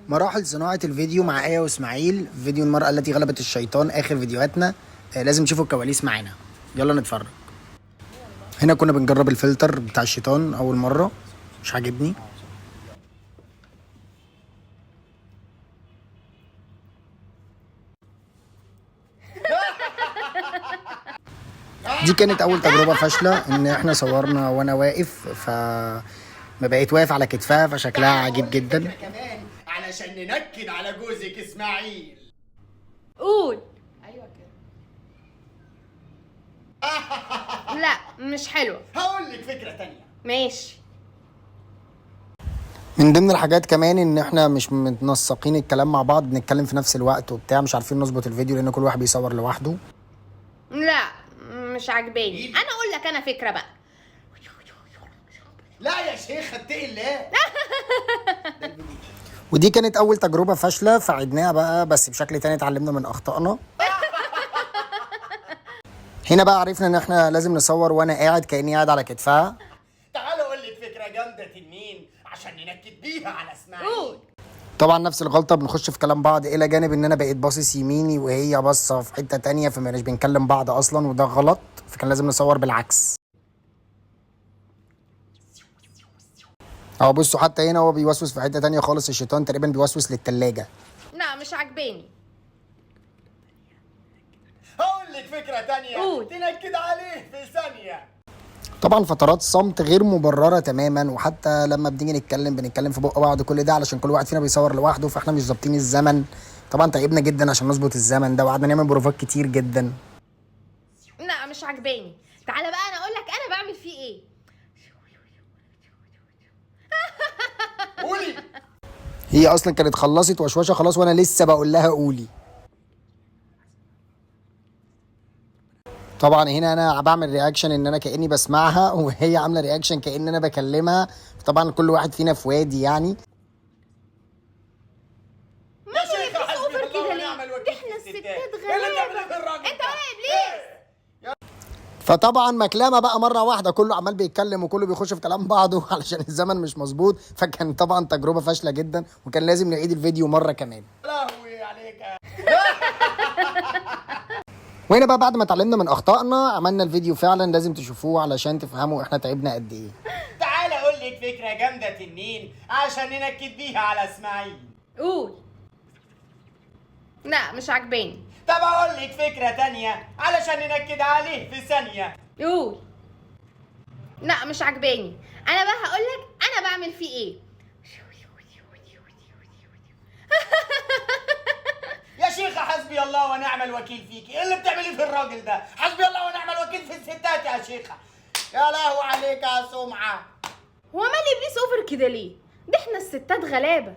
مراحل صناعة الفيديو مع آية وإسماعيل، فيديو المرأة التي غلبت الشيطان، آخر فيديوهاتنا. لازم تشوفوا الكواليس معانا، يلا نتفرج. هنا كنا بنجرب الفلتر بتاع الشيطان أول مرة، مش عاجبني. دي كانت أول تجربة فاشلة، إن إحنا صورنا وأنا واقف، ف ما بقيت واقف على كتفها، فشكلها عجيب جدا. كمان علشان ننكد على جوزك اسماعيل. قول. ايوه كده. لا مش حلوة. هقول لك فكرة تانية. ماشي. من ضمن الحاجات كمان ان احنا مش متنسقين الكلام مع بعض، بنتكلم في نفس الوقت وبتاع، مش عارفين نظبط الفيديو لان كل واحد بيصور لوحده. لا مش عجباني. انا اقول لك انا فكرة بقى. لا يا شيخ اتقي الله. ودي كانت اول تجربة فاشلة، فعدناها بقى بس بشكل تاني، اتعلمنا من اخطائنا. هنا بقى عرفنا ان احنا لازم نصور وانا قاعد كاني قاعد على كتفها. تعالى اقول لك فكرة جامدة تنين عشان ننكد بيها على اسماعيل. قول. طبعا نفس الغلطة، بنخش في كلام بعض، الى جانب ان انا بقيت باصص يميني وهي باصة في حتة تانية، فما بنكلم بعض اصلا، وده غلط، فكان لازم نصور بالعكس. اهو بصوا، حتى هنا هو بيوسوس في حتة تانية خالص، الشيطان تقريبا بيوسوس للتلاجة. لا مش عجباني. هقول لك فكرة تانية. قول. تنكد عليه في ثانية. طبعا فترات صمت غير مبررة تماما، وحتى لما بنيجي نتكلم بنتكلم في بق بعض، كل ده علشان كل واحد فينا بيصور لوحده، فاحنا مش ظابطين الزمن. طبعا تعبنا جدا عشان نظبط الزمن ده، وقعدنا نعمل بروفات كتير جدا. لا مش عجباني. تعالى بقى انا اقول لك انا بعمل فيه ايه. قولي. هي اصلا كانت خلصت وشوشه خلاص، وانا لسه بقول لها قولي. طبعا هنا انا بعمل reaction ان انا كاني بسمعها، وهي عامله reaction كان انا بكلمها. طبعا كل واحد فينا في وادي يعني. يا شيخ بس حسبي over الله كده ليه؟ ونعم الوكيل احنا في الستات. الستات ايه اللي غلابة. بتعمليه في الراجل انت ده؟ ولا ابليس. فطبعا مكلمه بقى مرة واحدة، كله عمال بيتكلم وكله بيخش في كلام بعضه علشان الزمن مش مظبوط، فكان طبعا تجربه فاشلة جدا، وكان لازم نعيد الفيديو مرة كمان. لهوي عليك. وهنا بقى بعد ما اتعلمنا من اخطائنا عملنا الفيديو فعلا لازم تشوفوه علشان تفهموا احنا تعبنا قد ايه. تعالى اقول لك فكرة جامدة تنين عشان ننكد بيها على اسماعيل. قول. لا مش عجباني. طب اقول لك فكرة تانية علشان ننكد عليه في ثانية. قول. لا مش عجباني. انا بقى هقول لك انا بعمل فيه ايه. يا شيخة حسبي الله ونعم الوكيل فيكي، ايه اللي بتعمليه في الراجل ده؟ حسبي الله ونعم الوكيل في الستات يا شيخة. يا لهوي عليك يا سمعة. هو مال ابليس over كده ليه؟ ده احنا الستات غلابة.